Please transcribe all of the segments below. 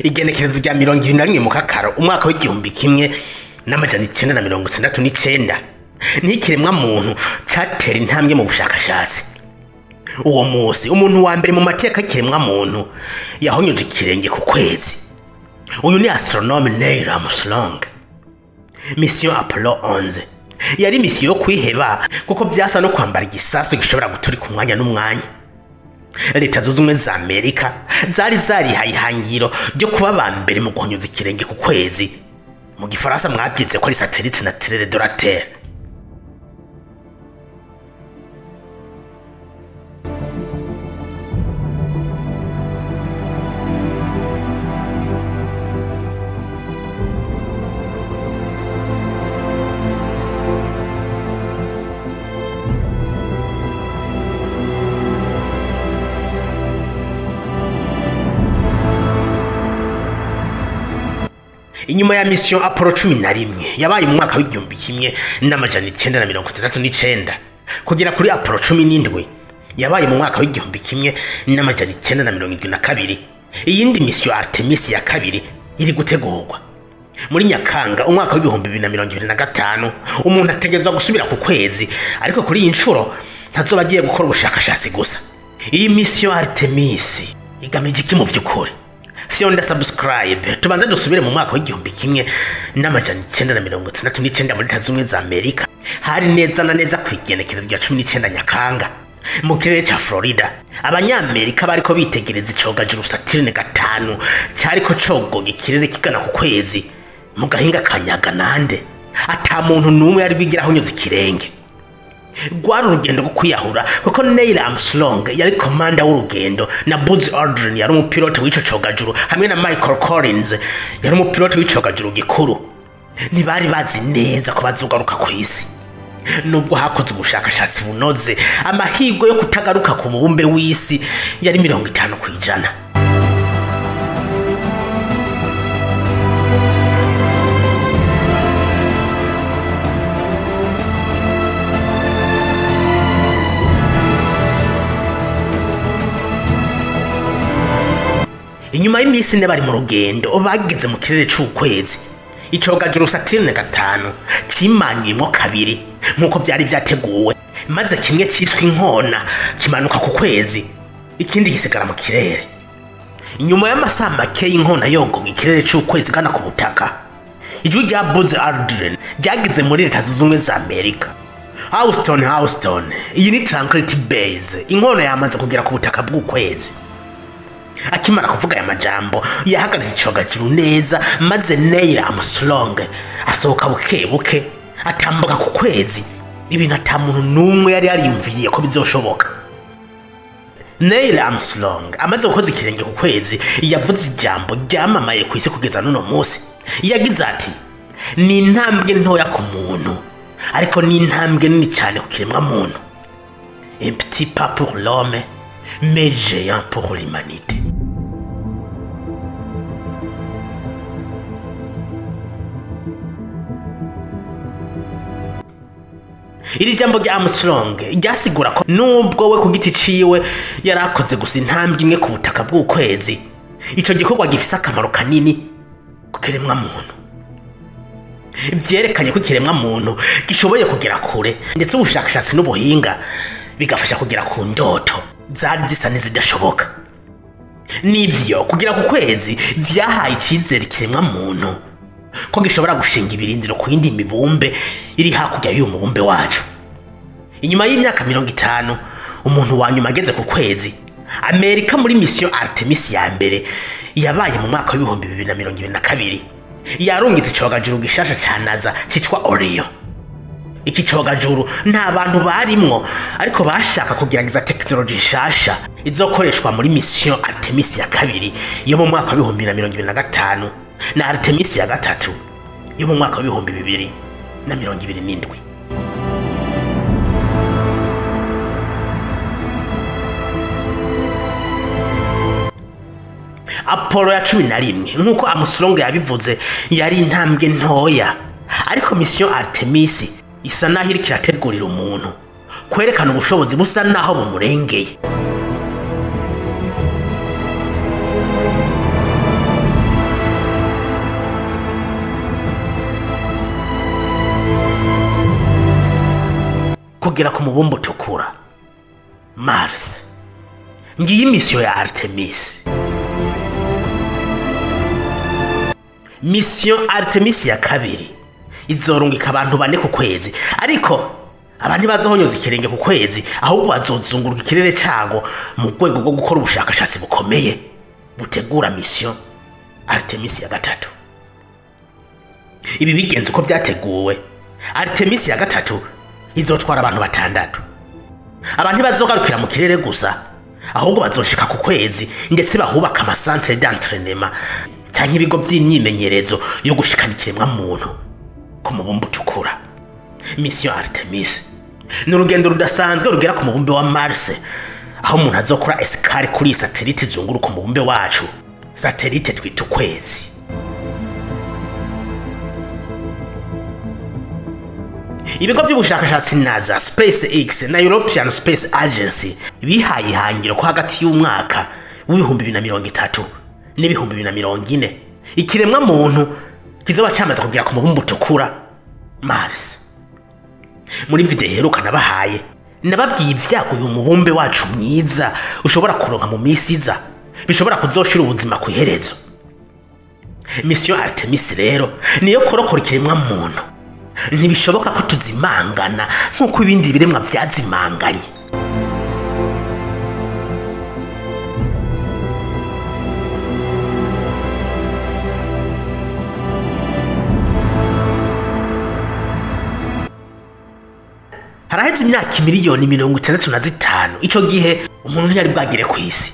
Igenekerezo rya 21 mu Kakaro umwaka w'1969 n'ikiremwa muntu catera intambwe mu bushakashatsi. Uwo munsi umuntu wa mbere mu mateka y'ikiremwa muntu yahonyoje ikirenge ku kwezi. Uyu ni astronome Neil Armstrong. Mission Apollo 11 yari misiyo yo kwiheba, kuko byasa no kwambara igisasu gishobora guturika umwanya n'umwanya. Leta Zunze Ubumwe za Amerika zari zarihaye ihangiro ryo kuba aba mbere mu guhonyuza ikirenge ku kwezi. Mu gifaransa mwabyize ko ari satellite naturelle de la Terre. Inyuma ya mission Apollo 11 yabaye mu mwaka w'1969 kugera kuri Apollo 17 yabaye mu mwaka w'1972, iyindi mission Artemis ya kabiri iri gutegurwa. Muri Nyakanga umwaka w'2025 umuntu ategerezwa gusubira ku kwezi, ariko kuri iyi nshuro ntazoba agiye gukora ubushakashatsi gusa. Iyi mission Artemis igamije iki mu vy'ukuri? Fyonda subscribe tubanze dusubire mu mwaka w'1969 muri Leta Zunze Ubumwe za Amerika. Hari neza na neza kwigenekerezo rya 19 Nyakanga mu kirere ca Florida, abanyamerika bariko bitegereza icogajuru Saturne 5 cariko cogoga ikirere kigana ku kwezi mu gahinga ka Nyaganande. Ata muntu n'umwe yari bigira ahonyoza ikirenge. Rwari urugendo rwo kwiyahura, kuko Neil Armstrong yari komanda w'urugendo na Buzz Aldrin yari umupilote w'ico cogajuru hamwe na Michael Collins yari umupilote w'icogajuru gikuru. Ntibari bazi neza ko bazogaruka ku isi. Nubwo hakozwe ubushakashatsi bunoze, amahirwe yo kutagaruka ku mubumbe w'isi yari 50%. Inyuma y'iminsi ine bari mu rugendo bageze mu kirere c'ukwezi, icogajuru Saturne 5 cimanyimwo kabiri nk'uko vyari vyateguwe, maze kimwe ciswe inkona kimanuka ku kwezi, ikindi gisigara mu kirere. Inyuma y'amasaha make y'inkona yogoga ikirere c'ukwezi gana ku butaka, ijwi rya Buzz Aldrin ryageze muri Leta Zunze Ubumwe za Amerika. Houston, Houston, iyi ni Tranquility Base, inkona yamaze kugera ku butaka bw'ukwezi. Akimara kuvuga aya majambo yahagaritse icogajuru neza, maze Neil Armstrong asohoka buke buke atambuka ku kwezi, ibintu ata muntu n'umwe yari yariyumviye ko bizoshoboka. Neil Armstrong amaze gukoza ikirenge ku kwezi yavuze ijambo ryamamaye ku isi kugeza n'uno munsi. Yagize ati: ni intambwe ntoya ku muntu, ariko ni intambwe nini cyane ku kiremwa muntu. Un petit pas pour l'homme, mais géant pour l'humanité. Iri jambo rya Armstrong ryasigura ko nubwo we ku giti ciwe yarakoze gusa intambwe imwe ku butaka bw'ukwezi, ico gikorwa gifise akamaro kanini ku kiremwa muntu. Vyerekanye ko ikiremwa muntu gishoboye kugera kure, ndetse ubushakashatsi n'ubuhinga bigafasha kugera ku ndoto zari zisa n'izidashoboka. Nivyo kugera ku kwezi vyahaye icizere ikiremwa muntu ko gishobora gushinga ibirindiro ku yindi mibumbe iri hakurya y'uyu mubumbe wacu. Inyuma y'imyaka 50 umuntu wa nyuma ageze ku kwezi, Amerika muri mission Artemis ya mbere yabaye mu mwaka w'2022 yarungitse icogajuru gishasha ca NASA citwa Orion. Iki cogajuru nta bantu barimwo, ariko bashaka kugerageza tekinoloji nshasha izokoreshwa muri mission Artemis ya kabiri yo mu mwaka w'2025 na Artemis ya gatatu yo mu mwaka w'2027. Apollo ya 11 nk'uko Armstrong yabivuze yari intambwe ntoya, ariko mission Artemis isa naho iriko irategurira umuntu kwerekana ubushobozi busa naho bumurengeye. kugera ku mubumbe utukura Mars. Ngiyi misiyo ya Artemis. Mission Artemis ya kabiri izorungika abantu bane ku kwezi, ariko abantu bazohonyoza ikirenge ku kwezi, ahubwo bazozunguruka ikirere cago mu rwego rwo gukora ubushakashatsi bukomeye butegura mission Artemis ya gatatu. Ibi bigenze uko byateguwe. Artemis ya gatatu izotwara abantu batandatu. Abantu bazogarukira mu kirere gusa, ahubwo bazoshika ku kwezi ndetse bahubaka amasantre d'entraînement canke ibigo vy'imyimenyerezo yo gushikana ikiremwa muntu ku mubumbe utukura. Mission Artemis ni urugendo rudasanzwe rugera ku mubumbe wa Mars, aho umuntu azokora escale kuri satellite izunguruka umubumbe wacu, satellite twita ukwezi. Ibigo by'ubushakashatsi NASA, SpaceX na European Space Agency bihaye ihangiro ko hagati y'umwaka w'2030 n'2040 ikiremwa muntu kizoba camaze kugera ku mubumbe utukura Mars. Muri video iheruka nabahaye, nababwiye ivyago uyu mubumbe wacu mwiza ushobora kuronka mu misi iza, bishobora kuzoshira ubuzima ku iherezo. Mission Artemis rero niyo kurokora ikiremwa muntu. Ntibishoboka ko tuzimangana nk'uko ibindi biremwa vyazimanganye. Haraheze imyaka 65 miliyoni, ico gihe umuntu ntiyari bwagere ku isi.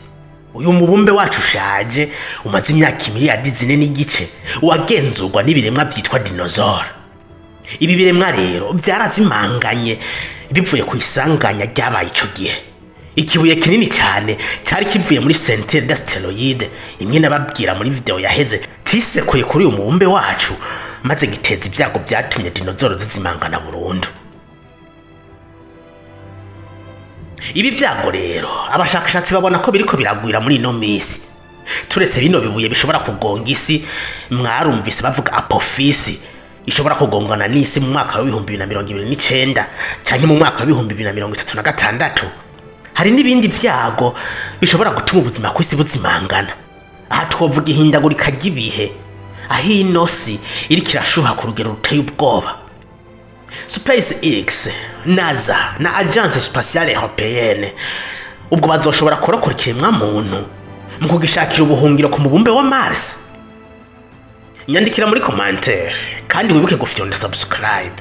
Uyu mubumbe wacu ushaje umaze imyaka 4.5 miliyari, wagenzurwa n'ibiremwa vyitwa dinosaur. Ibi biremwa rero vyarazimanganye bivuye ku isanganya ryabaye ico gihe. Ikibuye kinini cyane cari kivuye muri ceinture d'asteroide imwe nababwira muri video yaheze, cisekuye kuri uyu mubumbe wacu maze giteza ibyago byatumye dinosaur zizimangana burundu. Ibi vyago rero abashakashatsi babona ko biriko biragwira muri ino misi. Turetse bino bibuye bishobora kugonga isi, mwarumvise bavuga Apophis ishobora kugongana n'isi mu mwaka wa 2029 canke mu mwaka wa 2036. Hari n'ibindi vyago bishobora gutuma ubuzima ku isi buzimangana. Aha twovuga ihindagurika ry'ibihe, aho ino si iriko irashuha ku rugero ruteye ubwoba. SpaceX, NASA na Agence Spatiale Européenne ubwo bazoshobora kurokora ikiremwa muntu mu kugishakira ubuhungiro ku mubumbe wa Mars. Nyandikira muri commentaire kandi wibuke gufyonda subscribe.